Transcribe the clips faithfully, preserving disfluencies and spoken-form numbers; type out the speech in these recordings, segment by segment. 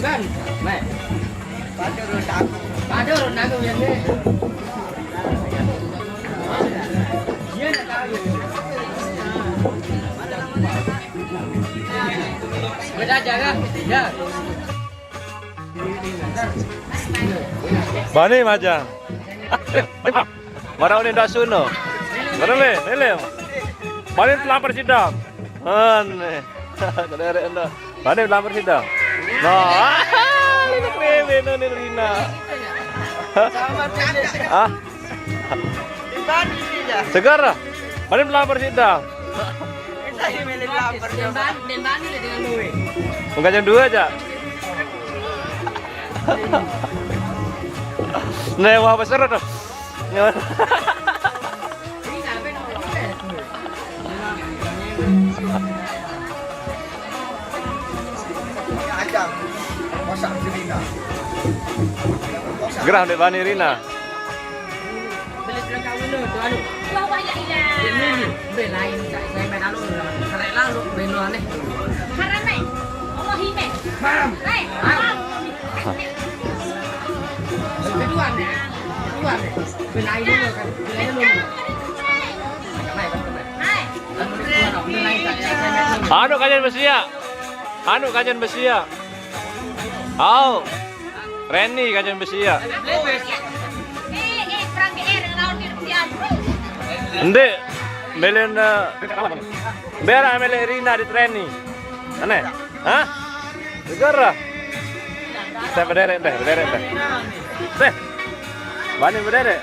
Kan? Nih. Padu rundaku. Padu rundaku yang ni. Dia nak tahu. Beda jaga. Ya. Bani maja. Marau ni dah suno. Marau ni, ni le. Bani telah persidang. Aneh. Kena rek anda. Bani telah persidang. Nah, ini keren ni Rina. Ah. Segar lah. Bani telah persidang. Kita ini milih lapar. Dan Bani, dan Bani lah dengan Lui. Bukan jam dua aja. Nih, wah besar tuh. Ajang. Masak Rina. Gerah dek Bani Rina. Beli sudah kawin tu, tu anu. Wah, wah, ya, ya. Dia ni, dia lain, saya, saya main anu, kerek lalu, main anu aneh. Haram, eh. Allah, ime. Haram. Eh, haram. Kedua ni, kedua ni. Beli lain dulu kan, beli lain dulu. Anu kajen besia. Anu kajen besia. Au. Reni kajen besia. Ndek, melen, eh, bera melen Rina di Reni. Aneh. Hah? Segar lah. Teh, berderet teh, berderet teh. Teh. Bani berderet.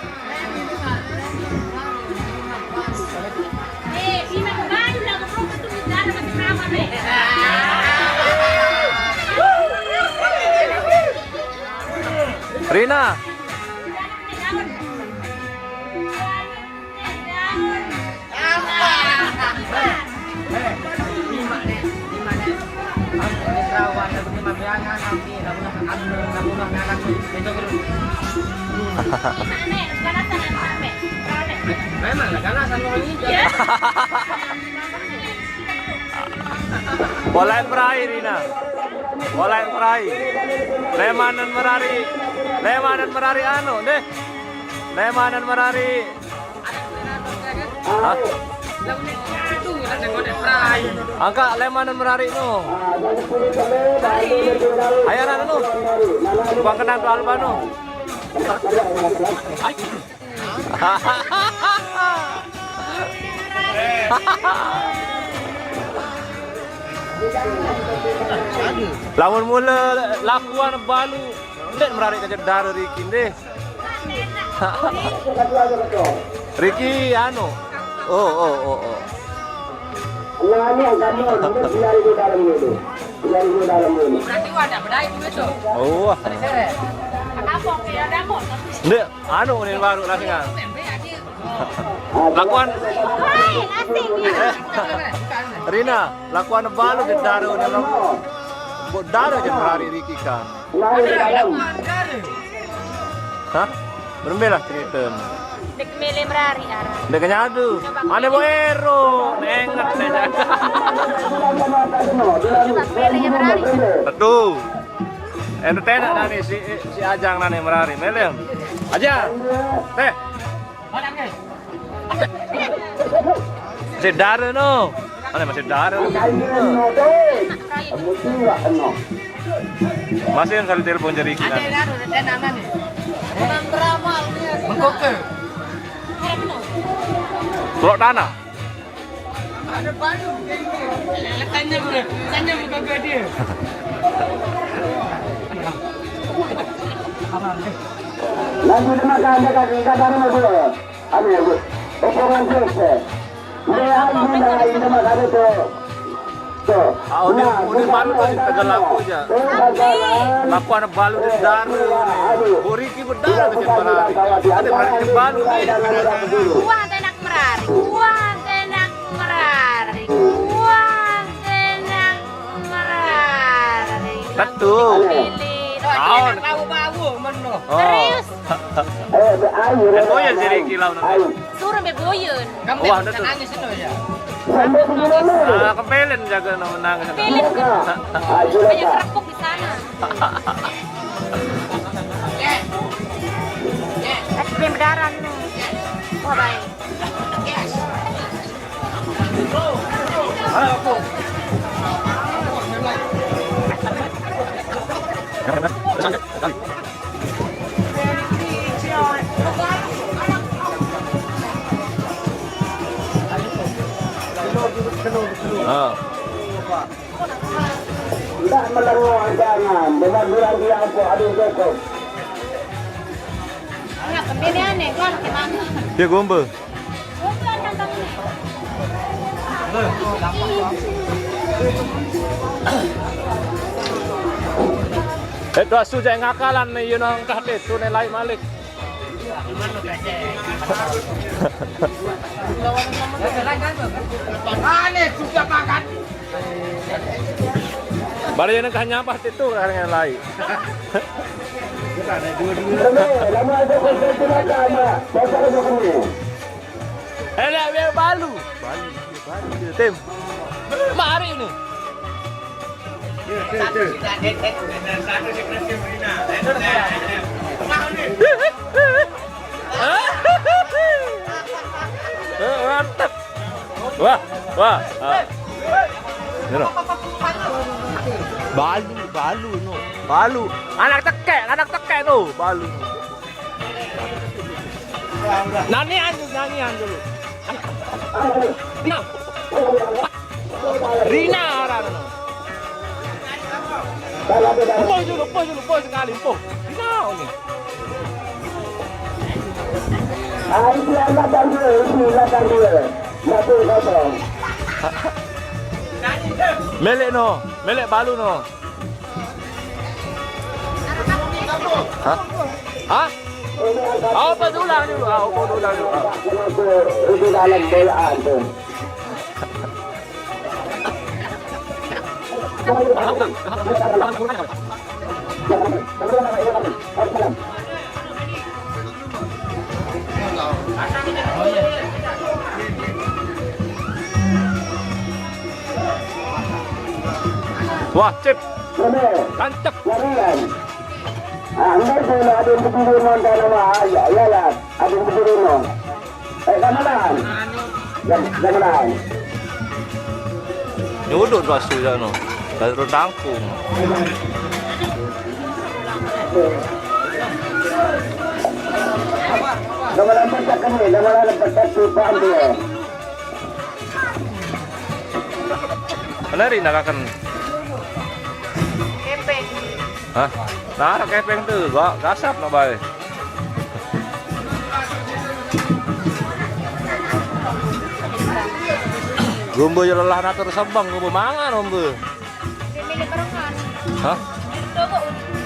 Rina. Memang lah, karena sama orang ini. Walai merai, Rina. Walai merai. Lemanan merari. Lemanan merari anu deh. Lemanan merari. Hah? Angkat lemanan merari no. Ayo anak no. Bang kenal tu Alba no. Ay. Lamun mula lakuan balu, ndak merarik ke jedar Riki deh. Riki anu. Oh, oh, oh, oh. Nah, ini yang kamu, ini biar itu dalam dulu. Biar itu dalam dulu. Berarti wadah bedai itu besok. Oh. Ada seret. Ada apa? Oke, ada apa? Ndak, anu ni baru lah singa. Lakuan. Hai, asik. Eh, Rina, lakuan balu di daru ni lakuan. Buat daru je merari Riki kan. Hah? Berembe lah cerita. Dek mele merari arah. Dek nyadu. Mana bo ero? Nengat deh. Coba mele merari. Betul. Entertainer nani si, si Ajang nani merari. Mele. Ajang. Teh. Masih dara no. Mana masih dara? Masih yang kali telepon jari kita. Mengkoke. Telok tanah. Tanya, tanya mengkoke dia. Nanti dia makan, dia kasih kabar dulu. Anu, opongan jese. Ini, ini, ini, ini, ini, ini, ini. Ah, udah, udah baru tadi tegel aku aja. Lakuan balu di daru nih. Boriki bedara ke jembara. Ada berani balu nih. Wah, tenak merari. Wah, tenak merari. Wah, tenak merari. Betul. Pilih. Tahu. Bau-bau meno. Oh. Serius. Boyan si Riki lawan nanti. Suruh be boyan. Wah, ada tuh. Nangis itu ya. Ah, kepelen jaga no menang. Kepelen. Banyak kerepuk di sana. Es krim darah ni. Wah, baik. Ah. Tidak melengok jangan, dengan bulan dia aku habis cukup. Dia gombal. Eh, tu asu jangan ngakalan nih, you know, angkat deh, tu nih lain malik. Aneh juga makan. Bari yang nengkah nyampah itu kan yang lain. Lama aja kau makan, Mak. Bapak aja kau. Eh, lihat dia balu. Balu, balu. Tim. Mari ini. Eh, mantap. Wah, wah. Ah. Ini loh. Balu, balu no. Balu. Anak tekek, anak tekek no. Balu. Nani anjur, nani anjur. Nah. Rina orang. Push dulu, push dulu, push sekali, push. Rina ini. Ah, isi anak dan dia, isi anak dan dia. Satu kosong. Milik no, milik balu no. Hah? Hah? Apa ulang dulu? Ah, apa ulang dulu? Ah. Itu dalam bola tu. Wah, cip. Tancep. Ah, enggak sih, ada yang berdiri nonton sama, ah, ya, ya lah, ada yang berdiri nonton. Eh, gamelan. Gam-, gamelan. Nyudut basu jano. Baru tangkung. Gamelan pecah kene, gamelan pecah tu paham dia. Mana Rina kakan? Kepeng. Hah? Nah, kepeng tu, gua gasap nak bae. Gumbo yo lelah natur sebang, gumbo mangan, gumbo. Dia milih barengan. Hah? Coba.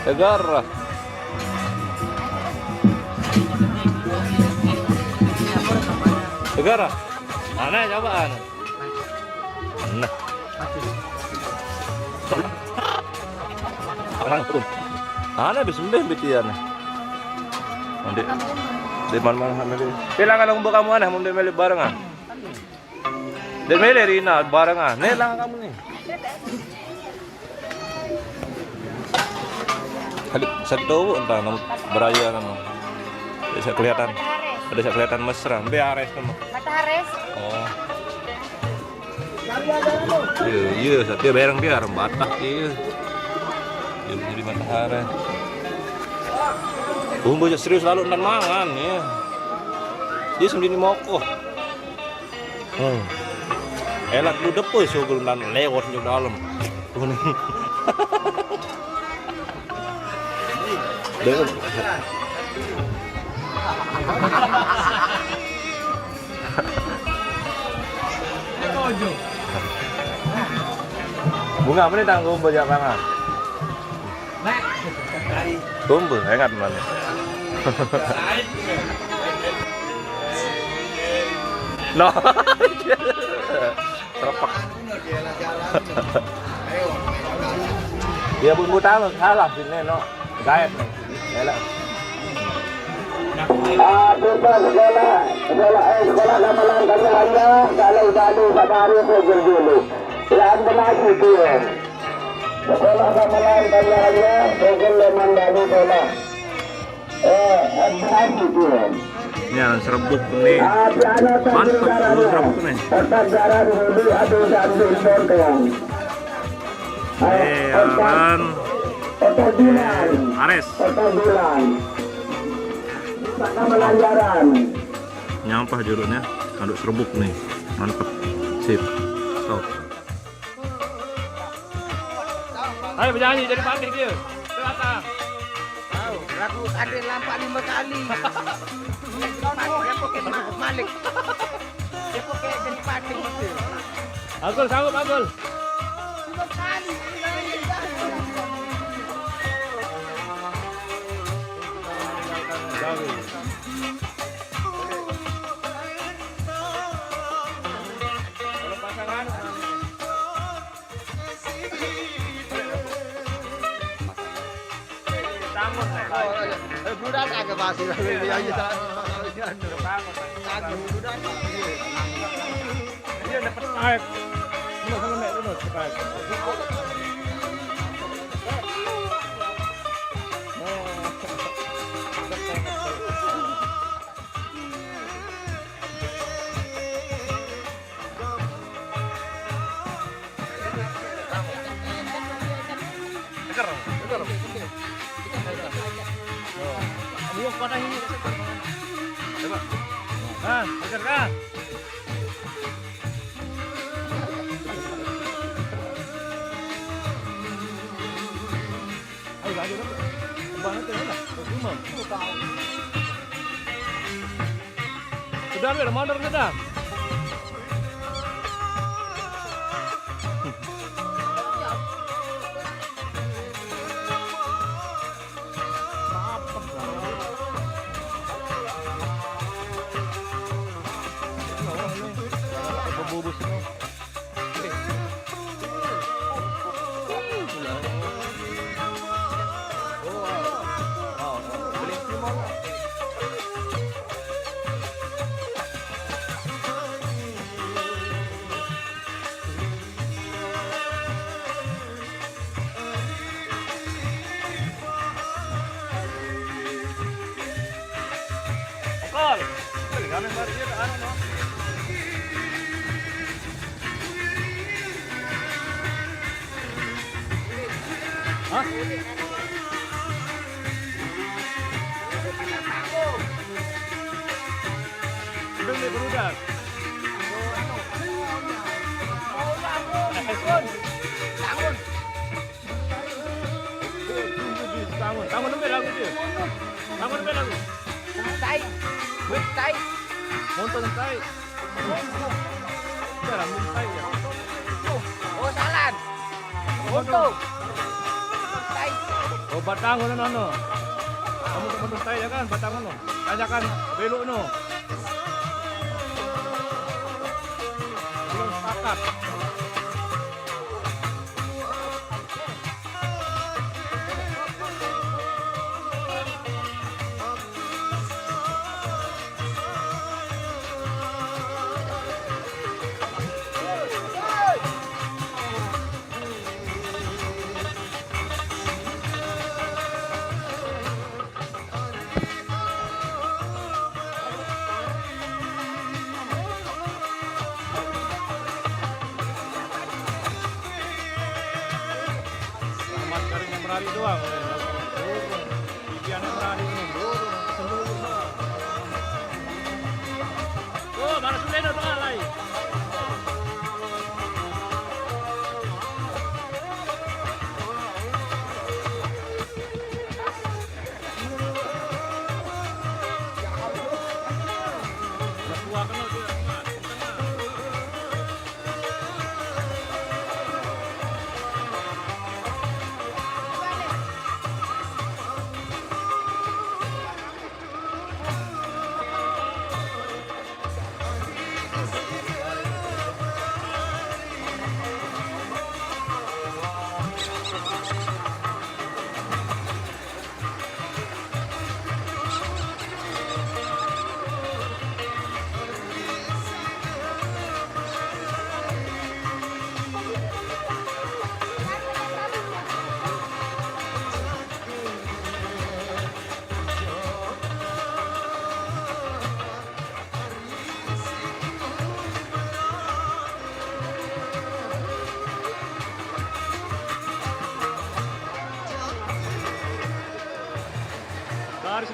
Tegar lah. Tegar lah. Mana coba anu? Nah. Orang turun. Ana bis mbeh bitian. Nanti di mana-mana sama dia. Pila kalau ngumpul kamu aneh, mau dia milih bareng ah. Dia milih Rina bareng ah. Nih lah kamu nih. Aduh, satu entah nama beraya nama. Bisa kelihatan. Ada bisa kelihatan mesra. Be ares nama. Mata Hares. Oh. Iya, iya, dia bereng dia orang Batak dia. Dia menjadi matahari. Bumbu serius lalu ntan mangan ya. Dia sendiri moko. Hmm. Elat lu depo sugul ntan lewat di dalam. Dengan bunga mana tanggung bajak mana? Tumbuh, ingat mana? No. Terepak. Dia pun mau tahu salah sini no. Gaet nih. Yalah. Ah, bukan sekolah, sekolah, eh, sekolah gamelan kami hanya kalau baru sabar itu dulu. Yang benar itu. Sekolah gamelan tanya hanya, mungkin lemandani bola. Eh, eh, berarti dia. Ini yang serebuk nih. Ah, piano tak Mantep, dulu serebuk nih. Otak jaran dulu, aduh, dan diimpor ke yang. Eh, Aran. Otak bilang. Ares. Otak bilang. Sana melanjaran. Nyampah jeruknya, aduk serebuk nih. Mantep. Sip. Stop. Ayo bernyanyi jadi Patih dia. Ke atas. Tahu, lagu Adil Lampak lima kali. Dia pakai ma-, Malik. Dia pakai jadi Patih gitu. Agul, sanggup, Agul? Lima kali. Kalau pasangan, Tangan, eh. Eh, bludak tak ke pasti. Ya, ya, tak. Tangan. Tangan, bludak tak. Dia dapat air. Terus, terus, naik, terus, cepat. Seger, seger. Ayo, kota ini. Coba. Ah, seger kah? Ayo, ayo, ayo. Kembang itu enak. Percuma. Sudah, Mir, mundur sudah. Bubus ini. Kol. Kol, kami baru dia ke anu, no. Hah? Udah, udah, udah. Bangun. Bangun, bangun, bangun, bangun. Bangun, bangun, bangun. Tai. Tai. Nonton tai. Udah lah, minum tai ya. Oh, salah. Foto. Tai. Oh, batang ngono, no. Kamu teman tai ya kan, batang ngono. Tanyakan belok no. Belum sepakat. Selamat kali yang berani doang. Bibiannya berani ini. Oh, mana sudah ada doang lain.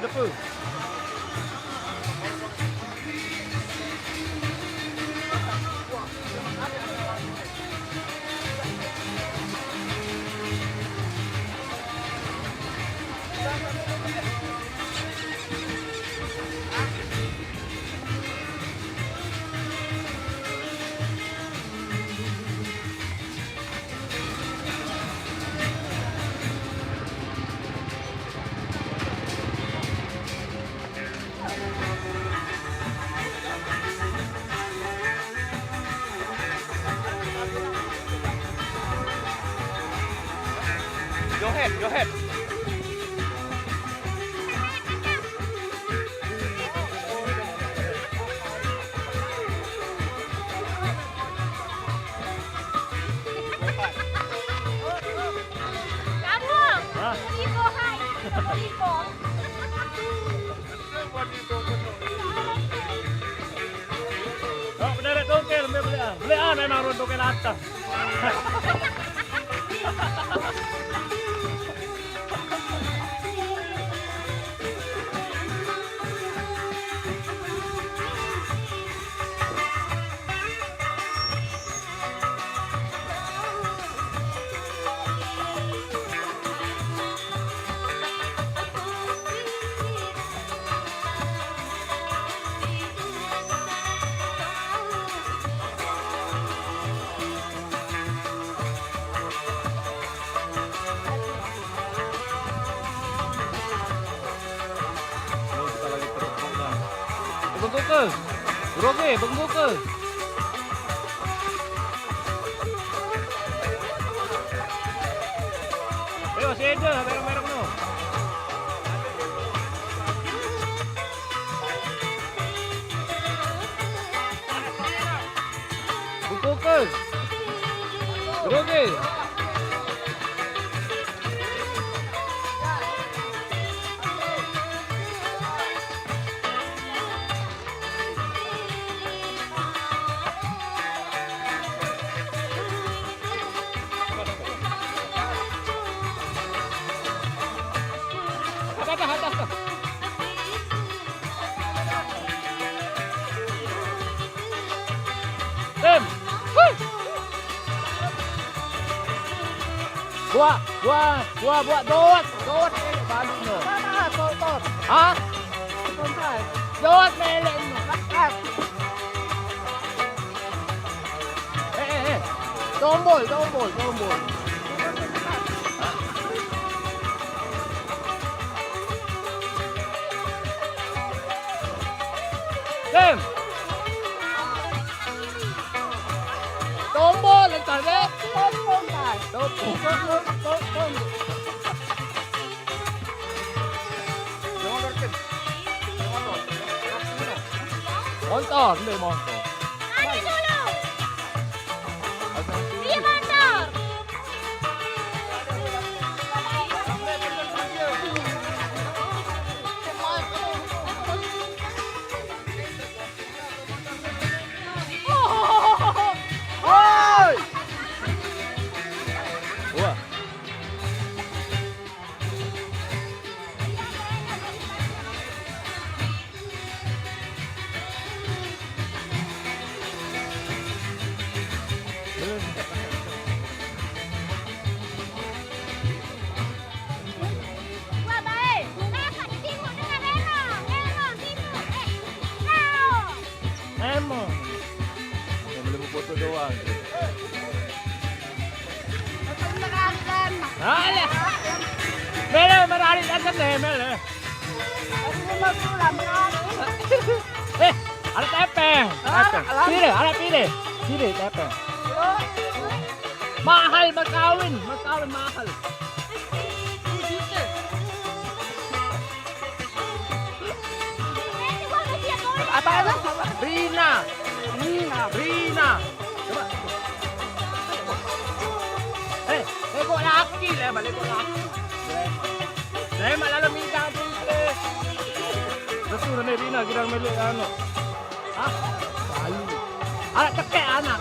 Apa? Go ahead, go ahead. Kamu. Hah? Ibu, hai. Ibu. Oh, benar tongkel, ambil belian. Belian memang orang tongkel atas. Bengkok ke? Grogi, bengkok ke? Ayo, sede, merek-merek no. Bengkok ke? Grogi. Tim. Wuh. Buat, buat, buat, buat, dot, dot, eh, balik no. Hah? Dot, melek no. Eh, eh, eh. Tombol, tombol, tombol. Tim. Tombol, entar deh. Tombol, entar. Tombol. Motor, ini motor. Maju dulu. Iya, motor. Hoi! Wah. Wah, baik. Nah, Kak, di timur, dengar, Hero. Hero, timur. Eh, Hero. Emang. Yang belum foto doang. Alah. Mele, mele, ada kan deh, mele. Eh, ada tepeng. Tepeng. Sini, ada pilih. Sini, tepeng. Mahal berkawin, berkawin mahal. Apa itu? Rina. Rina. Rina. Coba. Eh, lekok laki lah, balik lekok laki. Saya mak lalu minta tu. Betul ni Rina, kita melihat anu. Hah? Palu. Anak cekek anak.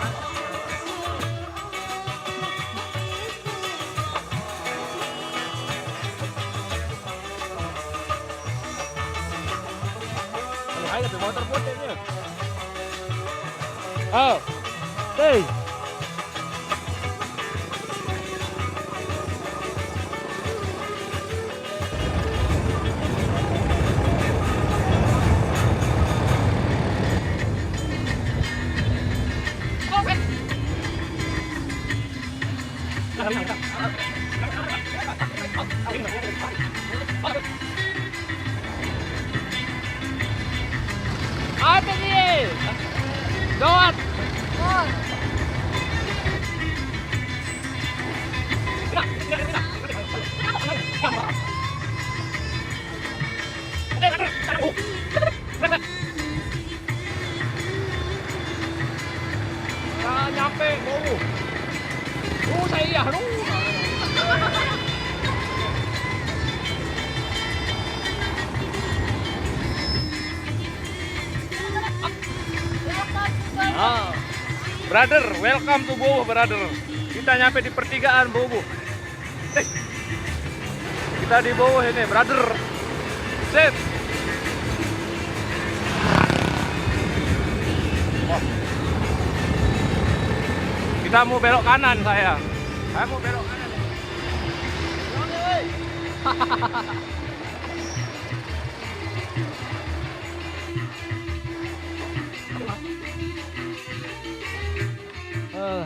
Motor putih nih. Oh. Hey. Apa ni? Gawat. Nah, nyampe, bau. Uh, saya iya, aduh. Ah. Brother, welcome to Bowo, brother. Kita nyampe di pertigaan Bowo. Eh, kita di bawah ini, brother. Set. Wah. Kita mau belok kanan saya. Saya mau belok kanan. Eh,